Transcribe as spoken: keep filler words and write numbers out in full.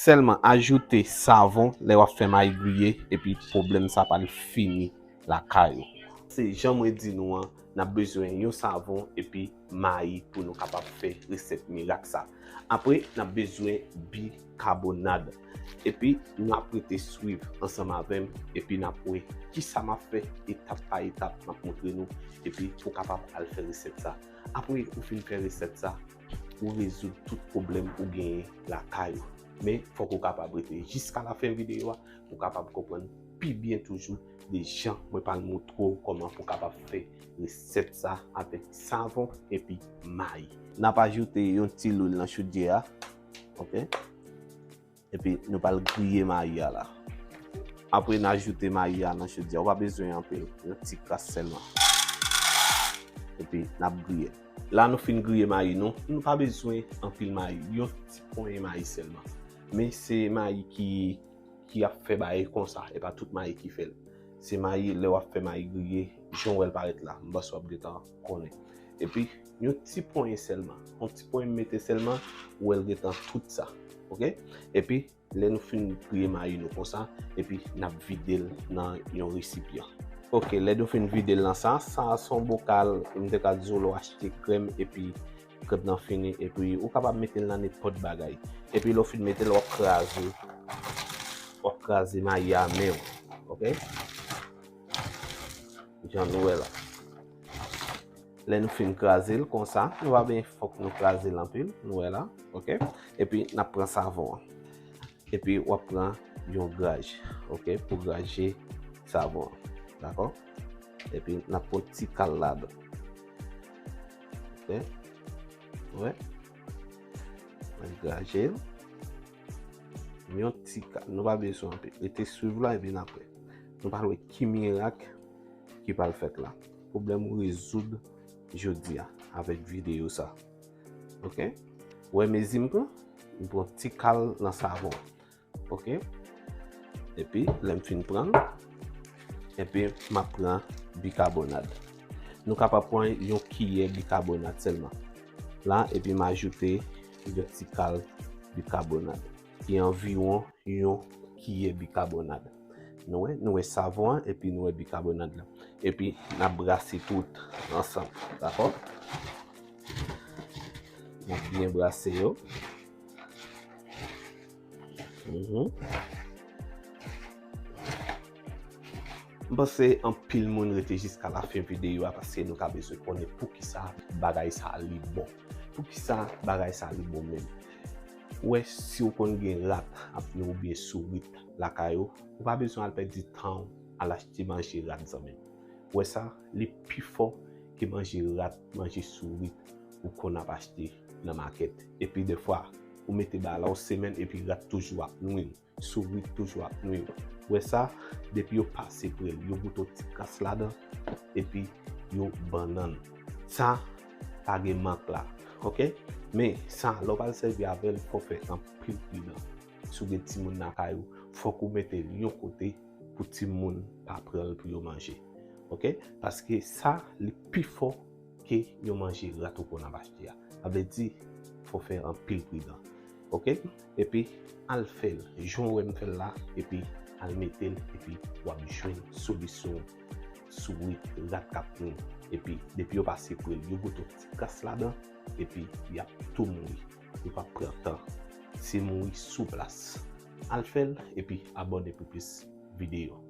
Sèlman ajoute savon lè w ap fè mayi griye, epi pwoblèm sa pral fini lakay ou. Se jan mwen di nou an, n ap bezwen yon savon epi mayi pou nou kapab fè resèt mirak sa. Apre, n ap bezwen bikabonad. Epi, n ap rete swiv ansanm avè m, epi n ap wè kisa m ap fè, etap pa etap, m ap montre nou, epi pou kapab al fè resèt sa. Apre ou fin fè resèt sa, ou rezoud tout pwoblèm ou genyen lakay ou. Men, fòk ou kapab rete jiska lafen videyo a pou w kapab konprann pi byen toujou de jan mwen pral montre w kòman pou w kapab fè resèt sa avèk savon epi mayi. N ap ajoute yon ti lwil nan chodyè a, oke? Epi nou pral griye mayi a la. Apre n ajoute mayi a nan chodyè a, ou pa bezwen anpil, yon ti kras sèlman. Epi n ap griye. La nou fin griye mayi nou, nou pa bezwen anpil mayi, yon ti ponyen mayi sèlman. Men se mayi ki, ki ap fè bagay konsa, e pa tout mayi ki fè l. Se mayi, lè w ap fè mayi griye, jan w wè l parèt la, m panse w ap gentan konnen. Epi, yon ti ponyen sèlman, yon ti ponyen m mete sèlman, ou wè l gentan tout sa, oke? Epi, lè nou fin griye mayi nou konsa, epi n ap vide l nan yon resipyan. Oke, lè nou fin vide l nan sa, sa se yon bokal, m te ka di w lè w achte krèm, epi krèm nan fini, epi ou kapab mete l nan nenpòt bagay. Epi lè w fin mete l, w ap kraze, w ap kraze mayi a men w, oke? Jan nou wè la. Lè nou fin kraze l konsa, nou pa bezwen fòk nou kraze l anpil, nou wè la, oke? Epi n ap pran savon an. Epi w ap pran yon graj, oke, pou graje savon an, dakò? Epi n ap pran ti kal ladan. Oke? Wè. Mwen graje l. Yon ti kal, nou pa bezwen anpil. Rete swiv la epi n ap wè. Nou pral wè ki mirak ki pral fèt la. Pwoblèm ou rezoud jodi a avèk videyo sa. Oke? Wè mezi m pran? M pran ti kal nan savon. Oke? Epi, lè m fin pran l, epi m ap pran bikabonad. Nou kapab pran yon kiyè bikabonad sèlman. La, epi m ajoute yon ti kal bikabonad, ki anviwon yon kiyè bikabonad. Nou wè, nou wè savon an, epi nou wè bikabonad la. Epi, n ap brase tout ansanm, dakò? N ap byen brase yo. Mhm. M panse anpil moun rete jiska lafen videyo a paske nou ka bezwen konnen poukisa bagay sa li bon. Poukisa bagay sa li bon menm? Ou wè, si w konn gen rat ap, oubyen sourit lakay ou, ou pa bezwen al pèdi tan w al achte manje rat, zanmi m. Ou wè sa, li pi fò ke manje rat, manje sourit ou konn ap achte nan makèt. Epi defwa, ou mete bagay la yon semèn epi rat toujou ap nwi w, sourit toujou ap nwi w. Ou wè sa, depi yo pase pre l, yo bout yon ti kras ladan, epi yo bannann. Sa pa gen mank la, oke? Men sa, lè w pral sèvi avè l, fò w fè anpil pridan. Si w gen timoun lakay ou, fòk ou mete l yon kote pou timoun pa pran l pou yo manje. Oke? Paske sa, li pi fò ke yon manje rat ou konn ap achte a. Sa vle di, fò w fè anpil pridan. Oke? Epi, al fè l, jan w wè m fè l la, epi al mete l, epi w ap jwenn solisyon sourit, rat k ap nwi. Epi, depi yo pase pre l, yo bout yon ti kras ladan, epi y ap tou mouri. Yo p ap pran tan. Se mouri sou plas. Al fè l, epi abòne pou plis videyo.